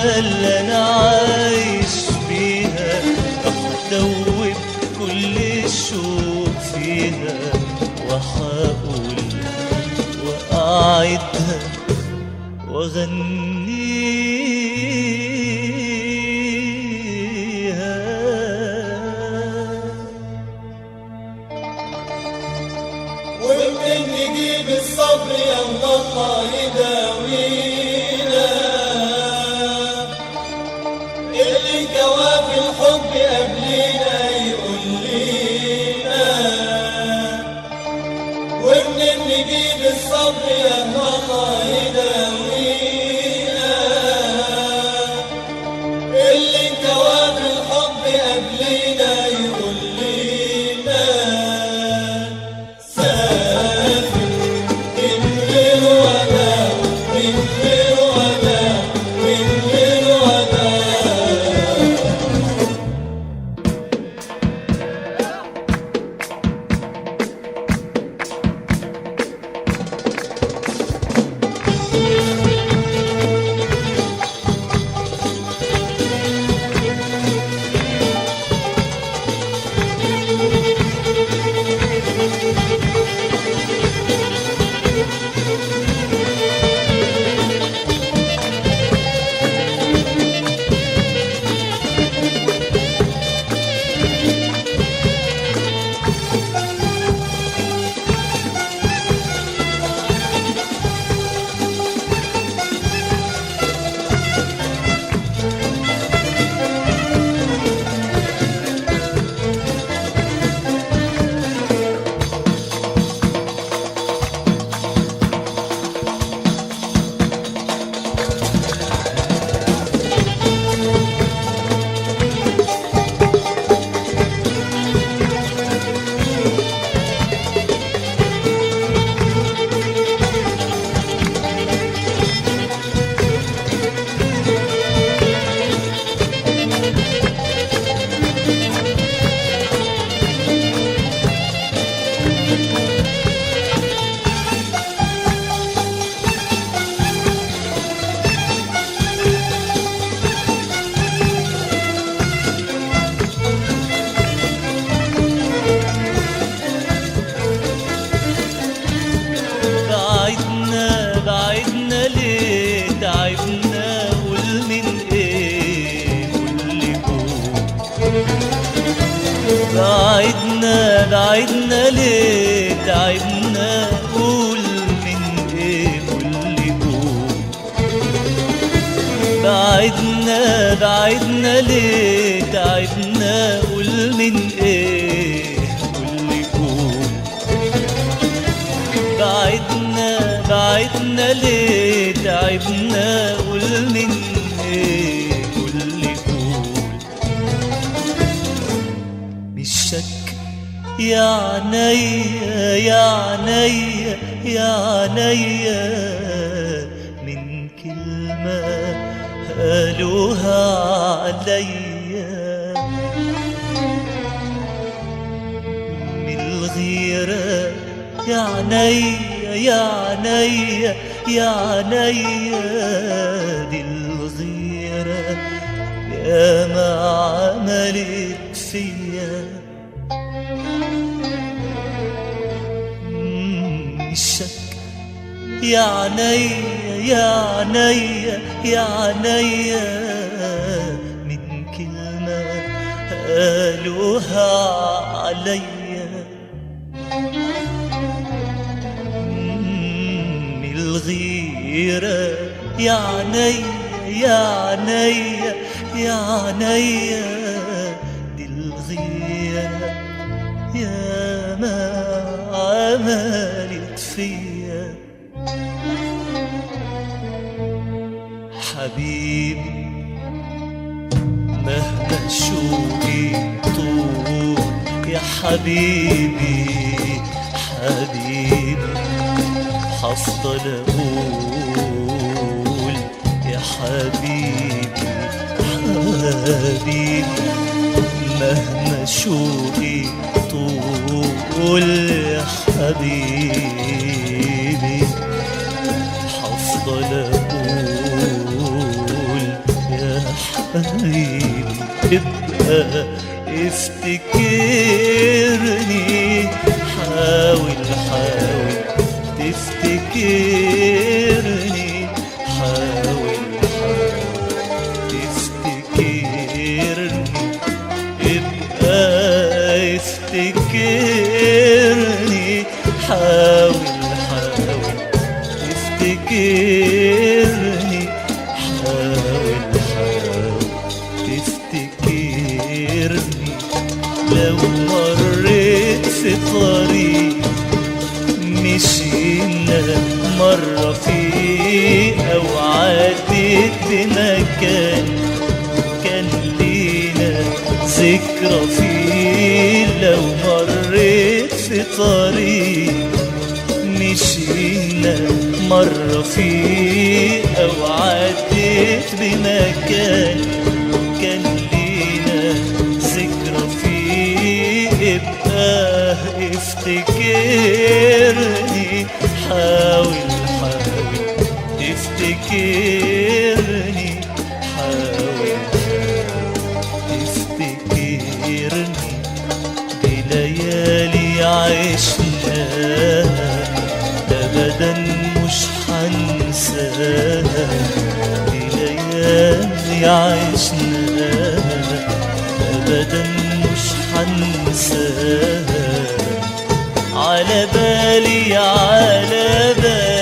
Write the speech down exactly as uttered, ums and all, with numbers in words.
اللي أنا عايش فيها، راح أدوب كل الشوق فيها، وحقولها وأعدها وأغنيها. ومن نجيب الصبر يا الله يداوينا، اللي انكوى في الحب قبلينا يقول لينا. ومن نجيب الصبر يا الله يداوينا، اللي انكوى في الحب قبلينا يقول لينا. سافر من غير وداع، من غير وداع، من غير وداع. بعدنا، بعدنا ليه تعبنا، قول من ايه، قول لي قول. بعدنا، بعدنا ليه تعبنا، قول من ايه، قول لي قول. بعدنا، بعدنا ليه تعبنا، قول من ايه، قول لي قول. بعدنا، بعدنا ليه تعبنا، قول من ايه، قول لي قول. من الشك يا عينيا، يا عينيا، يا عينيا، من كلمة قالوها عليا. من الغيرة يا عينيا، يا عينيا، يا عينيا، دي الغيرة يا ما عملت فيا. مم، الشك يا عينيا، يا عينيا، يا عينيا، من كلمة قالوها عليا. مم، الغيرة يا عينيا، يا عينيا، يا عينيا، دي الغيرة يا ما عملت فيا. حبيبي، مهما شوقي طول، يا حبيبي، حبيبي، حفضل أقول يا حبيبي، حبيبي، مهما شوقي طول يا حبيبي، حفضل أقول ابقى افتكرني، حاول، حاول تفتكرني، حاول، حاول تفتكرني، ابقى افتكرني، حاول، حاول تفتكرني، حاول، حاول تفتكرني. لو مريت في طريق مشينا مرة فيه، أو عديت بمكان كان لينا ذكرى فيه، لو مريت في طريق مشينا مرة فيه، أو عديت بمكان كان لينا ذكرى فيه، ابقى افتكرني، حاول، حاول تفتكرني، حاول، حاول تفتكرني. بليالي عشناها أبدا مش حنساها، بليالي عشناها أبدا مش حنساها. على بالي، على بالي